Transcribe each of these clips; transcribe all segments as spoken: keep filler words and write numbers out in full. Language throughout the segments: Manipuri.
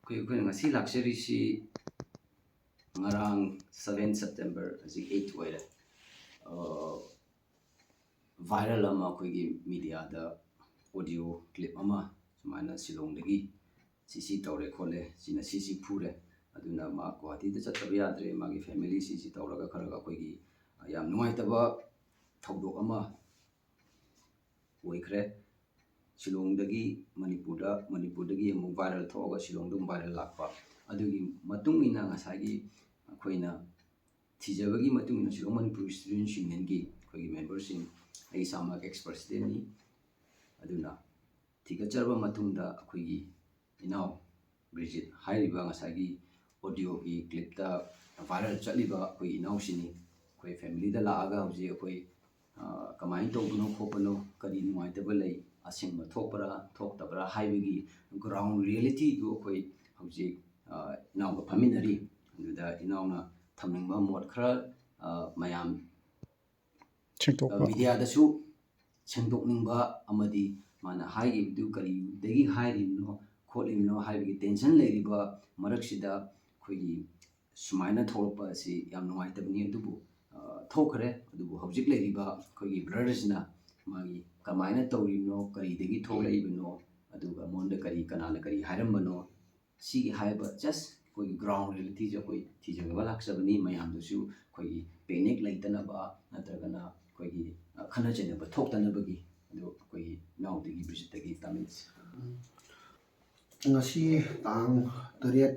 ꯑꯩꯈꯣꯏ ꯑꯩꯈꯣꯏꯅ ꯉꯁꯤ ꯂꯥꯛꯆꯔꯤꯁꯤ ꯉꯔꯥꯡ seven September, ꯍꯧꯖꯤꯛ eight ꯑꯣꯏꯔꯦ꯫ ꯚꯥꯏꯔꯦꯜ ꯑꯃ ꯑꯩꯈꯣꯏꯒꯤ ꯃꯤꯗꯤꯌꯥꯗ ꯑꯣꯗꯤꯑꯣ ꯀ꯭ꯂꯤꯞ ꯑꯃ ꯁꯨꯃꯥꯏꯅ ꯁꯤꯂꯣꯡꯗꯒꯤ ꯁꯤ ꯁꯤ ꯇꯧꯔꯦ ꯈꯣꯠꯂꯦ, ꯁꯤꯅ ꯁꯤ ꯁꯤ ꯐꯨꯔꯦ, ꯑꯗꯨꯅ ꯃꯥ ꯒꯨꯍꯥꯇꯤꯗ ꯆꯠꯇꯕ ꯌꯥꯗ꯭ꯔꯦ, ꯃꯥꯒꯤ ꯐꯦꯃꯤꯂꯤ ꯁꯤ ꯁꯤ ꯇꯧꯔꯒ ꯈꯔꯒ ꯑꯩꯈꯣꯏꯒꯤ ꯌꯥꯝ ꯅꯨꯡꯉꯥꯏꯇꯕ ꯊꯧꯗꯣꯛ ꯑꯃ ꯑꯣꯏꯈ꯭ꯔꯦ꯫ ꯁꯤꯂꯣꯡꯗꯒꯤ ꯃꯅꯤꯄꯨꯔꯗ, ꯃꯅꯤꯄꯨꯔꯗꯒꯤ ꯑꯃꯨꯛ ꯚꯥꯏꯔꯦꯜ ꯊꯣꯛꯑꯒ ꯁꯤꯂꯣꯡꯗ ꯑꯃꯨꯛ ꯚꯥꯏꯔꯦꯜ ꯂꯥꯛꯄ, ꯑꯗꯨꯒꯤ ꯃꯇꯨꯡ ꯏꯟꯅ ꯉꯁꯥꯏꯒꯤ ꯑꯩꯈꯣꯏꯅ ꯊꯤꯖꯕꯒꯤ ꯃꯇꯨꯡ ꯏꯟꯅ ꯁꯤꯂꯣꯡ ꯃꯅꯤꯄꯨꯔ ꯏꯁꯇꯨꯗꯦꯟꯁ ꯌꯨꯅꯤꯌꯟꯒꯤ ꯑꯩꯈꯣꯏꯒꯤ ꯃꯦꯝꯕꯔꯁꯤꯡ, ꯑꯩ ꯏꯁꯥꯃꯛ ꯑꯦꯛꯁ ꯄ꯭ꯔꯁꯤꯗꯦꯟꯅꯤ꯫ ꯑꯗꯨꯅ ꯊꯤꯒꯠꯆꯔꯕ ꯃꯇꯨꯡꯗ ꯑꯩꯈꯣꯏꯒꯤ ꯏꯅꯥꯎ ꯕ꯭ꯔꯤꯖꯤꯠ ꯍꯥꯏꯔꯤꯕ ꯉꯁꯥꯏꯒꯤ ꯑꯣꯗꯤꯑꯣꯒꯤ ꯀ꯭ꯂꯤꯞꯇ ꯚꯥꯏꯔꯦꯜ ꯆꯠꯂꯤꯕ ꯑꯩꯈꯣꯏꯒꯤ ꯏꯅꯥꯎꯁꯤꯅꯤ꯫ ꯑꯩꯈꯣꯏ ꯐꯦꯃꯤꯂꯤꯗ ꯂꯥꯛꯑꯒ ꯍꯧꯖꯤꯛ ꯑꯩꯈꯣꯏ ꯀꯃꯥꯏꯅ ꯇꯧꯕꯅꯣ ꯈꯣꯠꯄꯅꯣ, ꯀꯔꯤ ꯅꯨꯡꯉꯥꯏꯇꯕ ꯂꯩ, ꯑꯁꯦꯡꯕ ꯊꯣꯛꯄ꯭ꯔꯥ ꯊꯣꯛꯇꯕ꯭ꯔꯥ ꯍꯥꯏꯕꯒꯤ ꯒ꯭ꯔꯥꯎꯟ ꯔꯤꯌꯦꯂꯤꯇꯤꯗꯨ ꯑꯩꯈꯣꯏ ꯍꯧꯖꯤꯛ ꯏꯅꯥꯎꯒ ꯐꯝꯃꯤꯟꯅꯔꯤ꯫ ꯑꯗꯨꯗ ꯏꯅꯥꯎꯅ ꯊꯝꯅꯤꯡꯕ ꯃꯣꯠ ꯈꯔ ꯃꯌꯥꯝ ꯃꯤꯗꯤꯌꯥꯗꯁꯨ ꯁꯦꯡꯗꯣꯛꯅꯤꯡꯕ ꯑꯃꯗꯤ ꯃꯥꯅ ꯍꯥꯏꯈꯤꯕꯗꯨ ꯀꯔꯤꯗꯒꯤ ꯍꯥꯏꯔꯤꯕꯅꯣ ꯈꯣꯠꯂꯤꯕꯅꯣ ꯍꯥꯏꯕꯒꯤ ꯇꯦꯟꯁꯟ ꯂꯩꯔꯤꯕ ꯃꯔꯛꯁꯤꯗ ꯑꯩꯈꯣꯏꯒꯤ ꯁꯨꯃꯥꯏꯅ ꯊꯣꯛꯂꯛꯄ ꯑꯁꯤ ꯌꯥꯝ ꯅꯨꯡꯉꯥꯏꯇꯕꯅꯤ꯫ ꯑꯗꯨꯕꯨ ꯊꯣꯛꯈ꯭ꯔꯦ꯫ ꯑꯗꯨꯕꯨ ꯍꯧꯖꯤꯛ ꯂꯩꯔꯤꯕ ꯑꯩꯈꯣꯏꯒꯤ ꯕ꯭ꯔꯗꯔꯁꯤꯅ ꯃꯥꯒꯤ ꯀꯃꯥꯏꯅ ꯇꯧꯔꯤꯕꯅꯣ, ꯀꯔꯤꯗꯒꯤ ꯊꯣꯛꯂꯛꯏꯕꯅꯣ, ꯑꯗꯨꯒ ꯃꯉꯣꯟꯗ ꯀꯔꯤ, ꯀꯅꯥꯅ ꯀꯔꯤ ꯍꯥꯏꯔꯝꯕꯅꯣ, ꯁꯤꯒꯤ ꯍꯥꯏꯕ ꯖꯁ ꯑꯩꯈꯣꯏꯒꯤ ꯒ꯭ꯔꯥꯎꯟ ꯔꯤꯌꯦꯂꯤꯇꯤꯁꯦ ꯑꯩꯈꯣꯏ ꯊꯤꯖꯅꯕ ꯂꯥꯛꯆꯕꯅꯤ꯫ ꯃꯌꯥꯝꯗꯁꯨ ꯑꯩꯈꯣꯏꯒꯤ ꯄꯦꯅꯤꯛ ꯂꯩꯇꯅꯕ ꯅꯠꯇ꯭ꯔꯒꯅ ꯑꯩꯈꯣꯏꯒꯤ ꯈꯠꯅ ꯆꯩꯅꯕ ꯊꯣꯛꯇꯅꯕꯒꯤ ꯑꯗꯨ ꯑꯩꯈꯣꯏꯒꯤ ꯏꯅꯥꯎꯗꯒꯤ ꯕ꯭ꯔꯤꯖꯤꯠꯇꯒꯤ ꯇꯥꯃꯤꯟꯅꯁꯤ꯫ ꯉꯁꯤ ꯇꯥꯡ ꯇꯔꯦꯠ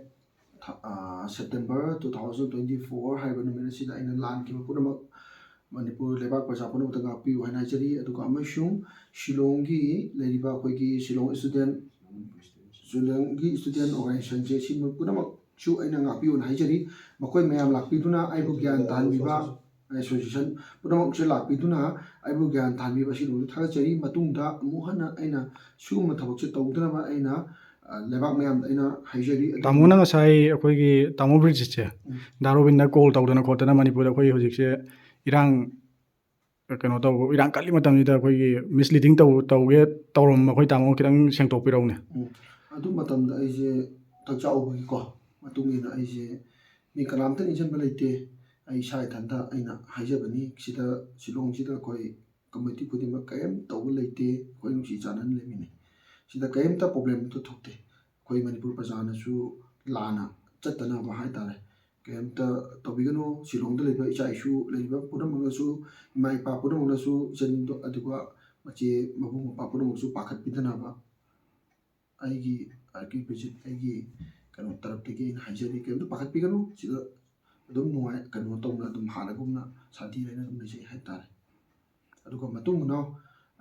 September two thousand twenty four ꯍꯥꯏꯕ ꯅꯨꯃꯤꯠ ꯑꯁꯤꯗ ꯑꯩꯅ ꯂꯥꯟꯈꯤꯕ ꯄꯨꯝꯅꯃꯛ ꯃꯅꯤꯄꯨꯔ ꯂꯩꯕꯥꯛ ꯄ꯭ꯔꯖꯥ ꯄꯨꯝꯅꯃꯛꯇ ꯉꯥꯛꯄꯤꯌꯨ ꯍꯥꯏꯅ ꯍꯥꯏꯖꯔꯤ꯫ ꯑꯗꯨꯒ ꯑꯃꯁꯨꯡ ꯁꯤꯂꯣꯡꯒꯤ ꯂꯩꯔꯤꯕ ꯑꯩꯈꯣꯏꯒꯤ ꯁꯤꯂꯣꯡ ꯏꯁꯇꯨꯗꯦꯟ ꯁꯤꯂꯣꯡꯒꯤ ꯏꯁꯇꯨꯗꯦꯟ ꯑꯣꯔꯒꯅꯥꯏꯖꯦꯁꯟꯁꯦ ꯁꯤ ꯄꯨꯝꯅꯃꯛꯁꯨ ꯑꯩꯅ ꯉꯥꯛꯄꯤꯌꯨꯅ ꯍꯥꯏꯖꯔꯤ꯫ ꯃꯈꯣꯏ ꯃꯌꯥꯝ ꯂꯥꯛꯄꯤꯗꯨꯅ ꯑꯩꯕꯨ ꯒ꯭ꯌꯥꯟ ꯇꯥꯍꯟꯕꯤꯕ ꯑꯦꯁꯣꯁꯤꯌꯦꯁꯟ ꯄꯨꯝꯅꯃꯛꯁꯦ ꯂꯥꯛꯄꯤꯗꯨꯅ ꯑꯩꯕꯨ ꯒ꯭ꯌꯥꯟ ꯇꯥꯍꯟꯕꯤꯕ ꯑꯁꯤꯒꯤꯗꯃꯛꯇ ꯊꯥꯒꯠꯆꯔꯤ꯫ ꯃꯇꯨꯡꯗ ꯑꯃꯨꯛ ꯍꯟꯅ ꯑꯩꯅ ꯁꯤꯒꯨꯝꯕ ꯊꯕꯛꯁꯦ ꯇꯧꯗꯅꯕ ꯑꯩꯅ ꯂꯩꯕꯥꯛ ꯃꯌꯥꯝꯗ ꯑꯩꯅ ꯍꯥꯏꯖꯔꯤ꯫ ꯑꯗꯨ ꯇꯥꯃꯣꯅ ꯉꯁꯥꯏ ꯑꯩꯈꯣꯏꯒꯤ ꯇꯥꯃꯣ ꯕ꯭ꯔꯤꯖꯤꯠꯁꯦ ꯗꯥ ꯔꯣꯕꯤꯟꯗ ꯀꯣꯜ ꯇꯧꯗꯅ ꯈꯣꯠꯇꯅ ꯃꯅꯤꯄꯨꯔꯗ ꯑꯩꯈꯣꯏ ꯍꯧꯖꯤꯛꯁꯦ ꯏꯔꯥꯡ ꯀꯩꯅꯣ ꯇꯧꯕ, ꯏꯔꯥꯡ ꯀꯜꯂꯤ ꯃꯇꯝꯁꯤꯗ ꯑꯩꯈꯣꯏꯒꯤ ꯃꯤꯁꯂꯤꯗꯤꯡ ꯇꯧ ꯇꯧꯒꯦ ꯇꯧꯔꯝꯕ ꯑꯩꯈꯣꯏ ꯇꯥꯃꯣ ꯈꯤꯇꯪ ꯁꯦꯡꯗꯣꯛꯄꯤꯔꯛꯎꯅꯦ꯫ ꯑꯗꯨ ꯃꯇꯝꯗ ꯑꯩꯁꯦ ꯊꯛ ꯆꯥꯎꯕꯒꯤꯀꯣ ꯃꯇꯨꯡ ꯏꯟꯅ ꯑꯩꯁꯦ ꯃꯤ ꯀꯅꯥꯝꯇ ꯅꯤꯡꯁꯤꯡꯕ ꯂꯩꯇꯦ꯫ ꯑꯩ ꯏꯁꯥ ꯏꯊꯟꯇ ꯑꯩꯅ ꯍꯥꯏꯖꯕꯅꯤ꯫ ꯁꯤꯗ ꯁꯤꯂꯣꯡꯁꯤꯗ ꯑꯩꯈꯣꯏ committee ꯈꯨꯗꯤꯡꯃꯛ ꯀꯔꯤꯝ ꯇꯧꯕ ꯂꯩꯇꯦ꯫ ꯑꯩꯈꯣꯏ ꯅꯨꯡꯁꯤ ꯆꯥꯟꯅꯅ ꯂꯩꯃꯤꯟꯅꯩ꯫ ꯁꯤꯗ ꯀꯔꯤꯝꯇ problem ꯑꯝꯇ ꯊꯣꯛꯇꯦ꯫ ꯑꯩꯈꯣꯏ ꯃꯅꯤꯄꯨꯔ ꯄ꯭ꯔꯖꯥꯅꯁꯨ ꯂꯥꯟꯅ ꯆꯠꯇꯅꯕ ꯍꯥꯏꯇꯥꯔꯦ꯫ ꯀꯔꯤꯝꯇ ꯇꯧꯕꯤꯒꯅꯨ꯫ ꯁꯤꯂꯣꯡꯗ ꯂꯩꯕ ꯏꯆꯥ ꯏꯁꯨ ꯂꯩꯔꯤꯕ ꯄꯨꯝꯅꯃꯛꯅꯁꯨ, ꯏꯃꯥ ꯏꯄꯥ ꯄꯨꯝꯅꯃꯛꯅꯁꯨ, ꯏꯆꯟꯗꯣ ꯑꯗꯨꯒ ꯃꯆꯦ ꯃꯕꯨꯡ ꯃꯧꯄ꯭ꯋꯥ ꯄꯨꯝꯅꯃꯛꯁꯨ ꯄꯥꯈꯠꯄꯤꯗꯅꯕ ꯑꯩꯒꯤ ꯑꯥꯔ ꯀꯦ ꯕꯤꯖꯤꯠ ꯑꯩꯒꯤ ꯀꯩꯅꯣ ꯇꯔꯞꯇꯒꯤ ꯑꯩꯅ ꯍꯥꯏꯖꯔꯤ꯫ ꯀꯔꯤꯝꯇ ꯄꯥꯈꯠꯄꯤꯒꯅꯨ꯫ ꯁꯤꯗ ꯑꯗꯨꯝ ꯅꯨꯡꯉꯥꯏ, ꯀꯩꯅꯣ ꯇꯧꯅ ꯑꯗꯨꯝ ꯍꯥꯟꯅꯒꯨꯝꯅ ꯁꯥꯟꯇꯤ ꯂꯩꯅ ꯑꯗꯨꯝ ꯂꯩꯖꯩ ꯍꯥꯏꯇꯥꯔꯦ꯫ ꯑꯗꯨꯒ ꯃꯇꯨꯡ ꯃꯅꯥꯎ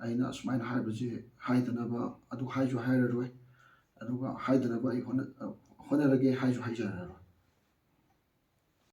ꯑꯩꯅ ꯑꯁꯨꯃꯥꯏꯅ ꯍꯥꯏꯕꯁꯦ ꯍꯥꯏꯗꯅꯕ, ꯑꯗꯨ ꯍꯥꯏꯁꯨ ꯍꯥꯏꯔꯔꯣꯏ꯫ ꯑꯗꯨꯒ ꯍꯥꯏꯗꯅꯕ ꯑꯩ ꯍꯣꯠꯅ-, ꯍꯣꯠꯅꯔꯒꯦ, ꯍꯥꯏꯁꯨ ꯍꯥꯏꯖꯔꯔꯣꯏ꯫